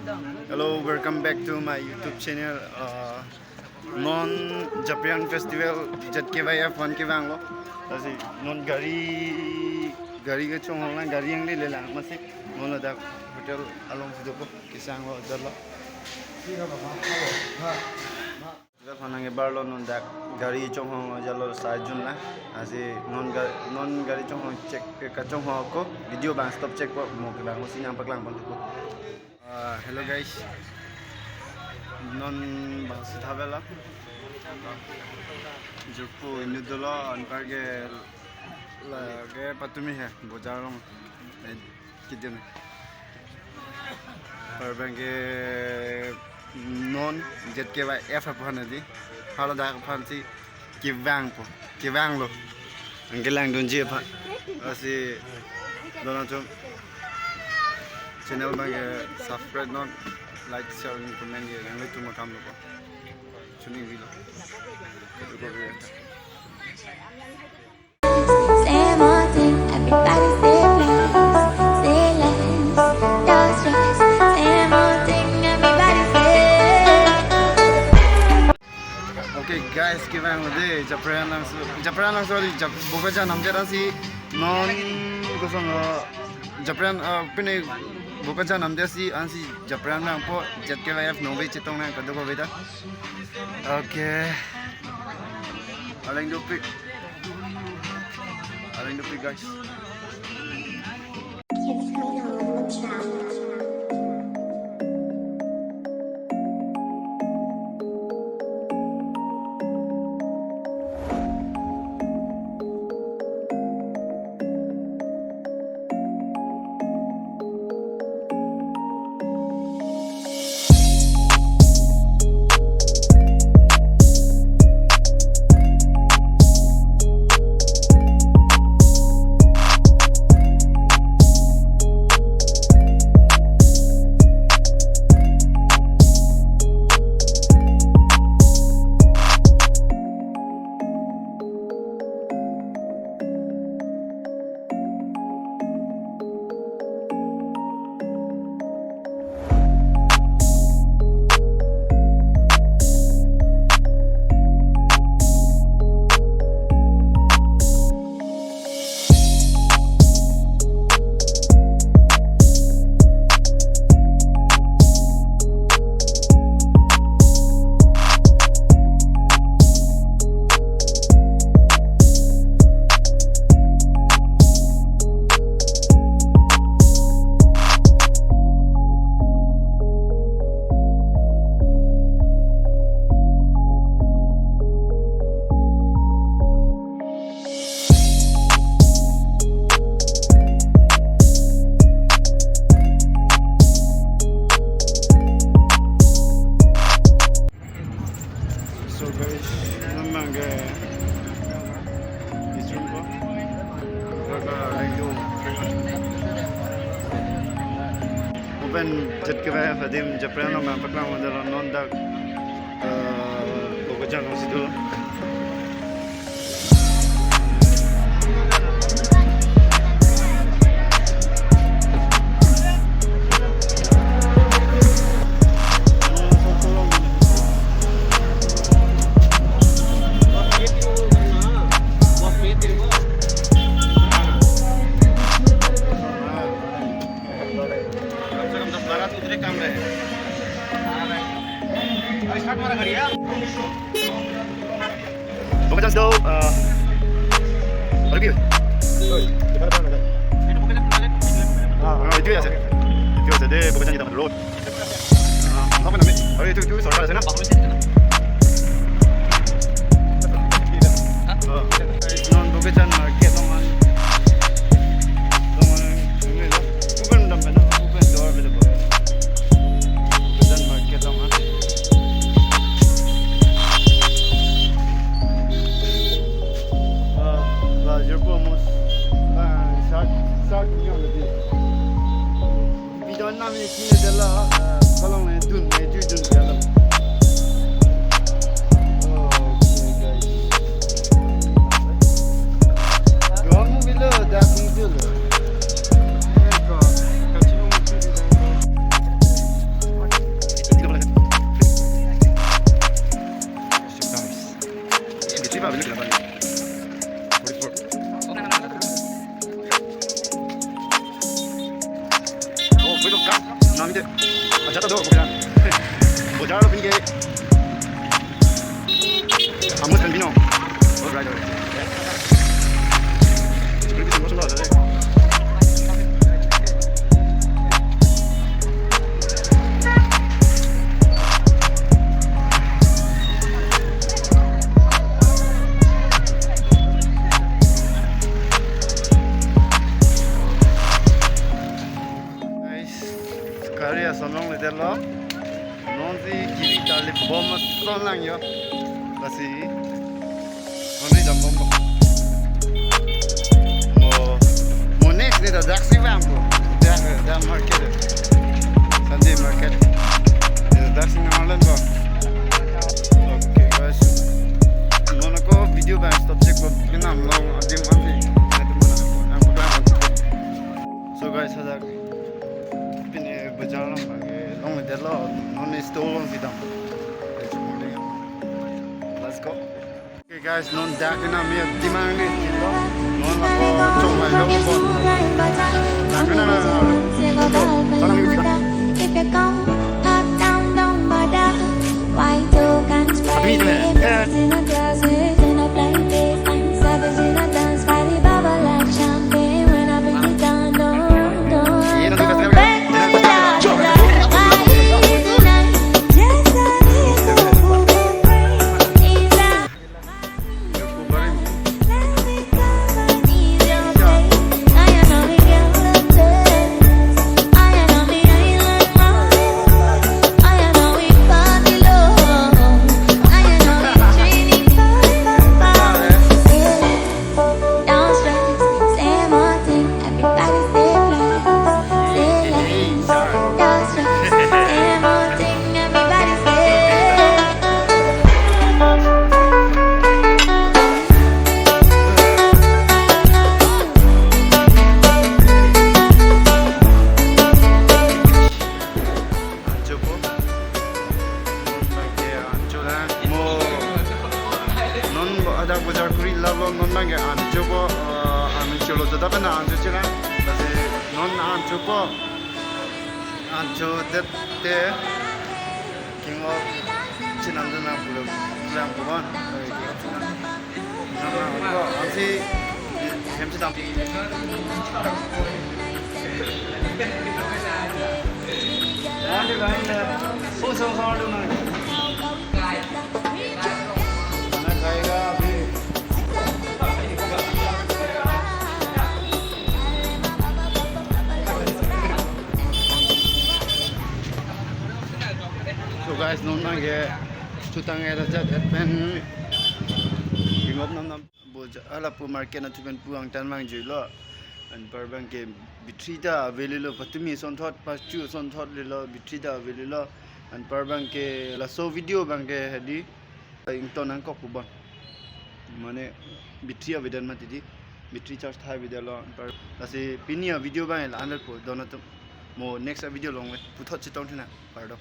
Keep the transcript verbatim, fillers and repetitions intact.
Hello, welcome back to my YouTube channel. Uh, non Japriang Festival Z K Y F one kevanglo. Lasi non gari, gari kechonghong lang, gari yang lele lang, amatsi non ladak hotel alongsi dopo, kesanglo, jalo. Ladak aphan nangkebarlo, non dak gari chonghong jalo, sai jun lang. Lasi non ga-, non gari chonghong chek, eh, kachonghong ako, video bang stop chekpo, mo kevang usi nangpaklang pon ko. Ah, hello guys. Non bang sitha bela. Jirpo inut dolo, anparke lake patumi he, bojar along. Eh, kidin. Anparke non Z K Y F aphan adi. Haladak aphansi kevangpo, kevanglo. Nangkelangdunji aphan. Lasi donatum channel abangke subscribe non, like, share, and comment ke nanglitum akam lo ko. Chuning bilo. Kadu ko bilo. Same old thing, everybody say less, say less, no stress. Same old thing, everybody say. Okay guys, kevanglo de, Japriang Langso, Japriang Langso di Jap-, Bokajan namdet ansi non kosong, uh, Japriang, uh, pine Bokajan namdet si ansi Japriang nangpo, Z K Y F nongve chetong nang kado ko beda. Okay. Alang dopik. Alang dopik guys. So guys, non abangke Eastern ko. Kaka radio. Open Z K Y F adim Japriang along nangpaklang model non dak, eh, Bokajan alongsi dolo. कम से कम दस बारह तो उधर ही काम रहे। अरे, start मारा गाड़ी, हाँ। Bokajan daw, ah, ano ki? Ah, ah, এইটোৱে আছে। এইটো আছে দে, Bokajan kita road. Ah, হ'ব না, আমি? আৰু এইটো, এইটো চৰকাৰ আছে না? Ah, non Bokajan market along an. Along an, ano ito? Open dam ba na? Open door ba ito? Bokajan market along an. Ah, la jirpo amos. Ah, shark, shark ni ang lagi. Bidon nam ye kine dela, ah, kalong le dun, le ju dun dela. Okay, guys. Dua mu bilo dak muncul. Eh, ko, kacino muncul di dalam. Ami de, aja ta do, bojan. Bojan lo pini ke. Amus kan bino. Alright, alright. Guys, gari ason longledetlo. Non si gari tarlip bom ason lang yo. Lasi non ni jam bom bom. Mo, mo next ni ta daksi bang ko. Dak, dak market. Sunday market. Daksi nang arlen bom. Okay, guys. Non ako video bang stop check bom. Kenam long adim anti. Nanti mana aku, aku bilang. So guys, hadak pini bajar along lagi longledetlo, non ni store along si dam. Let's go. Okay guys, non dak na mi dimang ni. Non ako chong mai lo ko. Dak na na. Sana ni kita. If you come, hot down, don't bother. White tokens, Abi ni, eh. Savage in a dance, party bubble like champagne. When I bring it down, don't, don't, don't, don't beg me like that. Why is it night? Just a little who can bring is a Ancho po. Non bangke ancho na. Mo. Non bo adak bajar kuri lalo non bangke ancho po, eh, ancho lo jada pena ancho chila. Lasi non ancho po. Ancho det te. King of Chinam dana pulo pulang puban. Nama ko ansi hem sedang. Nanti lain dah. Song song song dulu nanti. Mana kaya abhi? So guys, non bangke chutang era jat et pen bingop nam nam. Bo ja-, ala pu market na chupen pu angtan mang juilo. Anpar bangke battery ta avelelo, patumi sonthot, pachu sonthot lelo, battery ta avelelo. Anpar bangke laso video bangke hadi ington nangkok puban. Mane battery avedet mati di, battery charge thai avedetlo. Anpar lasi pini a video bang la anal po don atum. Mo next a video along le puthot chetong thina. Pardon.